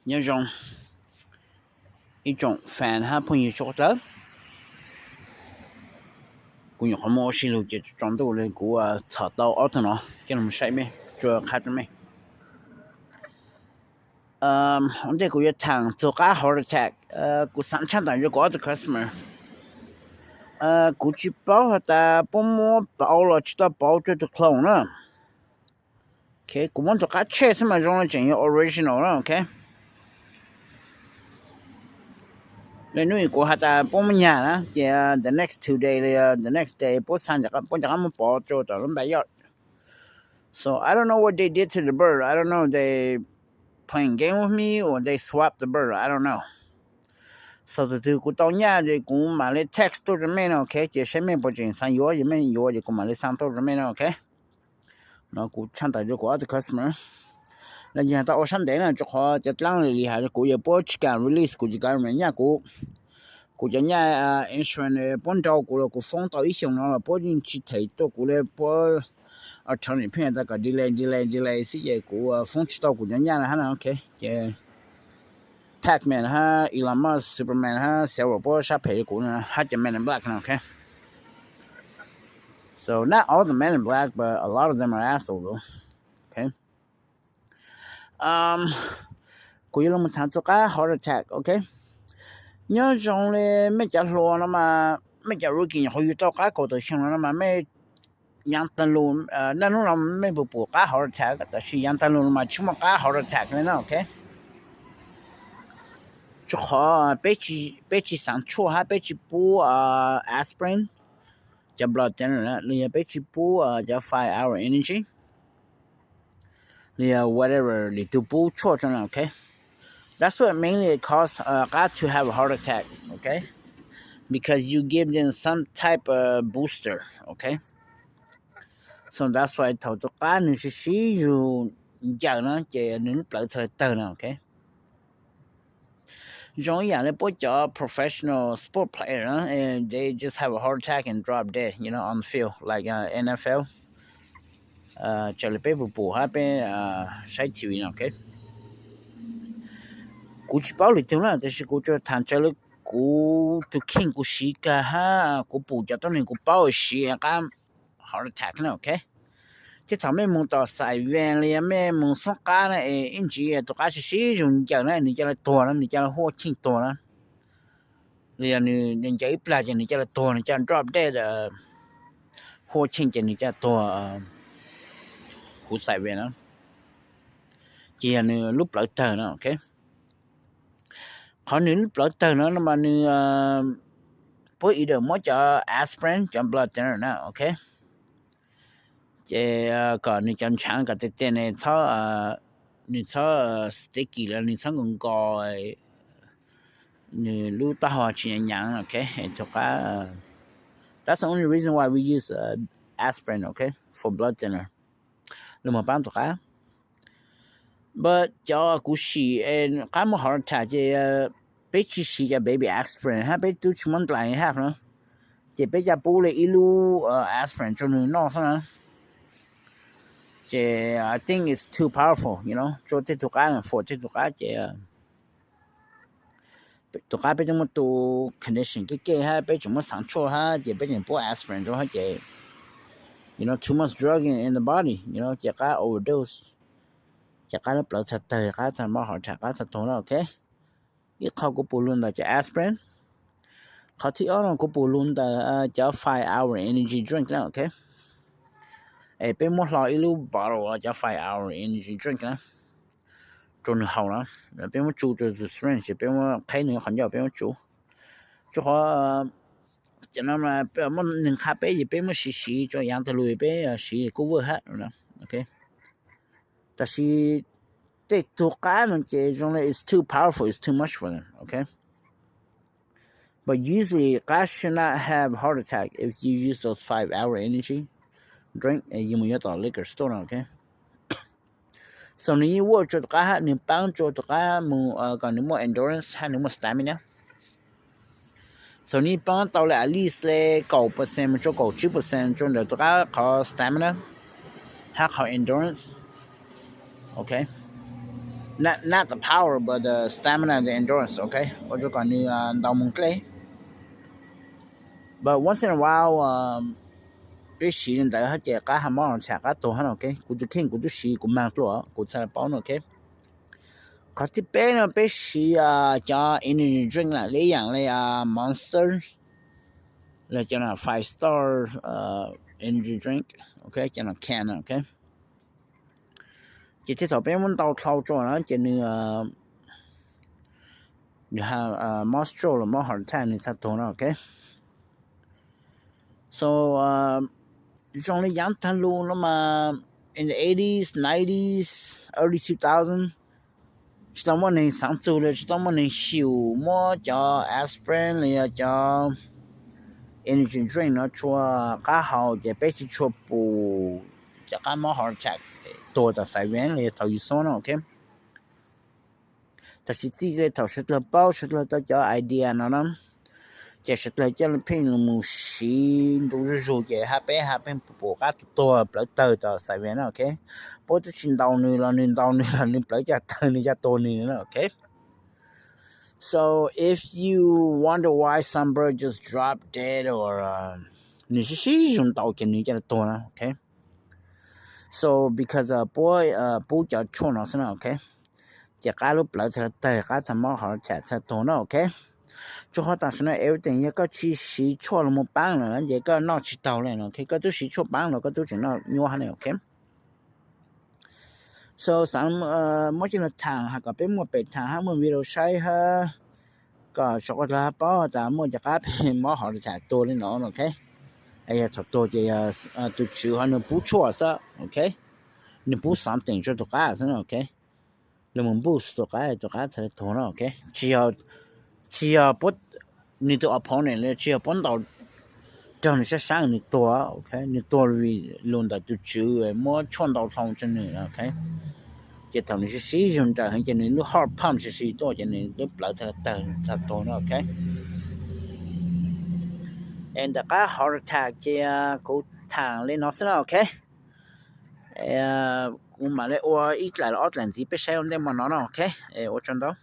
Nyob zoo ib tsoom fan hab phooj ywg suav dlawb. Kuv nyuam qhuav muaj ua si lug ces tsaus ntuj li kuv txhom tau ob tug no coj los saib mej, tsuas qha rua mej. Ua ntej kuv yuav thaam txug qab heart attack, kuv xaav tshaj tawm rua kuv ob tug customer. Kuv tsis paub has tas puab muab pauv los tsis tau pauv rua tug clone na. Ok, kuv muab tug qab tsheej xwb mas zoo le tseem yog original na, ok. Le nub kuv has tas puab muab nyag na ces the next two day, the next day puab xaa, puab rov qab muab pauv rua tom lub backyard. So I don't know what they did to the bird. I don't know if they playing game with me or they swap the bird. I don't know. So thaum twg kuv tau nyaj ces kuv mam li text tuaj rua mej no, ok, ces saib mej puas tseem xaa yuav, yog mej yuav ces kuv mam li xaa tuaj rua mej no, ok. No kuv tshaj tawm rua kuv ob tug customer. Los yog tau ua sab ntev na, rua qhov cov dlaab li has kuv yog puab tsis kam release kuv cov government nyaj kuv. Kuv cov nyaj insurance puab nrau kuv los kuv foob tau ib xyoos no los puab yeej tsis them tuaj kuv le, puab attorney pheej tas kom delay delay delay xwb ces kuv foob tsis tau kuv cov nyaj na hab na, ok. Ces Pac-Man hab Elon Musk, Superman hab Sarah puab sab phem rua kuv hab cov Men in Black no, ok. So not all the Men in Black, but a lot of them are assholes though. Ok. Kuv yuav lug mus thaam txug qab heart attack, ok. Nyob zoo le mej cov hluas no mas, mej cov rookie nyuam qhuav yug tau qab kaum tawm xyoo no no mas mej yaav taag lug, naj nub no mej puas pum qab heart attack, tab sis yaav taag lug no mas tsis muaj qab heart attack le na, ok. Rua qhov peb tsis xaav tshuaj hab peb tsis pub aspirin, cov blood thinner, los yog peb tsis pub cov five hour energy, los yog whatever lwm tug pub tshuaj rua no, ok. That's what mainly it cause qab to have a heart attack, ok, because you give them some type of booster, ok. So that's why thaum tus qab nws siv siv yug ncaws na ces nws lub plawv txhad le tawg na, ok. Zoo ib yaam le puab cov professional sport player na, they just have a heart attack and drop dead, you know, on the field, like N F L. Raws le peb pum pum hab peb saib T V no, ok. Kuv tsis paub lwm tug na, tab sis kuv tsuas thaam raws le kuv tus kheej kuv siv kag hab kuv pum cov tuab neeg kuv paub siv qab heart attack na, ok. Ces thaum mej moog tom xais vees los yog mej moog xoob qab na es ib ntsis tus qab siv siv zug ncaws na nws ca le tuag na, nws ca le huaj cheej tuag na. Los yog nws ncaws ib plag ces nws ca le tuag, nws ca drop dead, huaj cheej ces nws ca tuag huv xais vees na. Ces yog nws lub plawv tawg na, ok. Qhov nws lub plawv tawg no no mas nws puab ib daim muab cov aspirin, cov blood thinner na, ok. Ces kom nws cov ntshaav kom tiag tiag ne, nws txhob sticky los nws txhob nkaus nkaus, nws lub taub hau tsis nyaav nyaav, ok. Tug qab, that's the only reason why we use aspirin, ok, for blood thinner. Lug moog paab tug qab. But cov kuv sim qab muaj heart attack ces peb tsis siv cov baby aspirin hab peb tub tsis muab nplaim hab na. Ces peb ca pub le ib lub aspirin rua nws noj xwb na. Ces I think it's too powerful, you know, rua tej tug qab, for tej tug qab ces tug qab peb tub muab tu condition kev kev hab peb tseem muab xaav tshuaj hab ces peb tseem pub aspirin rua hab ces, you know, too much drug in, in the body, you know, ces qab overdose, ces qab lub plawv txhad tawg, qab txhad mob heart attack, qab txhad tuag na, ok. Ib qho kuv pum lug ntawm cov aspirin. Qhov thib ob no kuv pum lug ntawm cov five hour energy drink na, ok. Es peb muab hlo ib lub bottle cov five hour energy drink na rua nws haus na, peb muab tsu rua tus syringe, peb muab qheb nws qhov ncauj peb muab tsu. Rua qhov cov no muaj neeg qha peb ces peb muab siv siv rua yaav taag lug peb siv kuj vwj hab, ok. Tab sis tej tug qab no ces zoo le it's too powerful, it's too much for them, ok. But usually qab should not have heart attack if you use those five hour energy drink, yug mus yuav tom liquor store no, ok. So nws yeej work rua tus qab hab nws paab rua tus qab mus kom nws muaj endurance hab nws muaj stamina. So nws paab tau le at least le kaum percent mus rua kaum tsib percent rua ntawm tus qab qhov stamina hab qhov endurance, ok. not the power but the stamina and the endurance, okay, ua rau kom nws ntaus mus deb. But once in a while peb siv li ntawd ces qab ha mob los tham qab tuag hab no, okay. Kuv tus kheej kuv twb siv kuv mag dlua kuv txhaj paub no, okay. Qhov thib peb no peb siv cov energy drink li ib yam li Monster, los cov no Five Star energy drink, okay, cov no can, okay. Ces thaum peb muab ntaus dhau tsua na ces nws, nws mob stroke los mob heart attack nws txhaj tuag no, okay. So zoo li yaav tag lug no mas in the eighties, nineties, early two thousand, tsis tau muaj neeg xaav txug li, tsis tau muaj neeg xyum muab cov aspirin los yog cov energy drink no tshua qab haus ces peb tsis tshua pum cov qab mob heart attack tuag tom Xaiv Vees los yog thaum yus xob no, okay. Tam sis txij li thaum sawv dlawg paub sawv dlawg tau cov idea no na, ces sawv dlawg coj pheej los mus siv ntu zuj zug ces hab peb hab pheej pum qab tuag plawv tawg tom Xaiv Vees na, okay. Puab twb tsis ntaus nws los nws ntaus nws los nws plawv caj tawg nws caj tuag nws na, okay. So if you wonder why some bird just drop dead or nws sib sib zog ntaus ces nws caj tuag na, okay. So because puab pub cov tshuaj no xwb na, okay, ces qab lub plawv txhaj tawg, qab txhaj mob heart attack txhaj tuag na, okay. Tsuas qhov tam sim no everything yog koj tsis siv tshuaj los mus paab lawm na ces koj noj tsis taug li, okay. Koj twb siv tshuaj paab los koj twb tseem noj nyuaj hab ne, okay. So xaav muab coj lug thaam has kom peb muaj pem thaam hab muaj video saib hab kom saum qhov dlawg hab paub tas muaj cov qab pem mob heart attack tuag li no, okay. Yog thaum tuag ces yog tus tswv ho nws pub tshuaj xwb, okay. Nws pub something rua tus qab xwb, okay. Nws mus boost tus qab, tus qab txhaj tuag na, okay. Tsis yog nws tus opponent li, tsis yog puab ntaus raug nws sab saab nws tuag, okay. Nws tuag vim lug ntawm tus tswv muab tshuaj ntau dhau rua nws, okay. Ces thaum nws sib sib zog nrawm heev ces nws lub heart pump sib sib tuaj ces nws lub plawv txhaj tawg txhaj tuag na, okay. Es ntawm qab heart attack ces kuv thaam li no xwb na, okay. Kuv mam li ua ib dlaim los ob dlaim ntxiv peb saib ua ntej mog no na, okay. Ua tsaug ntau.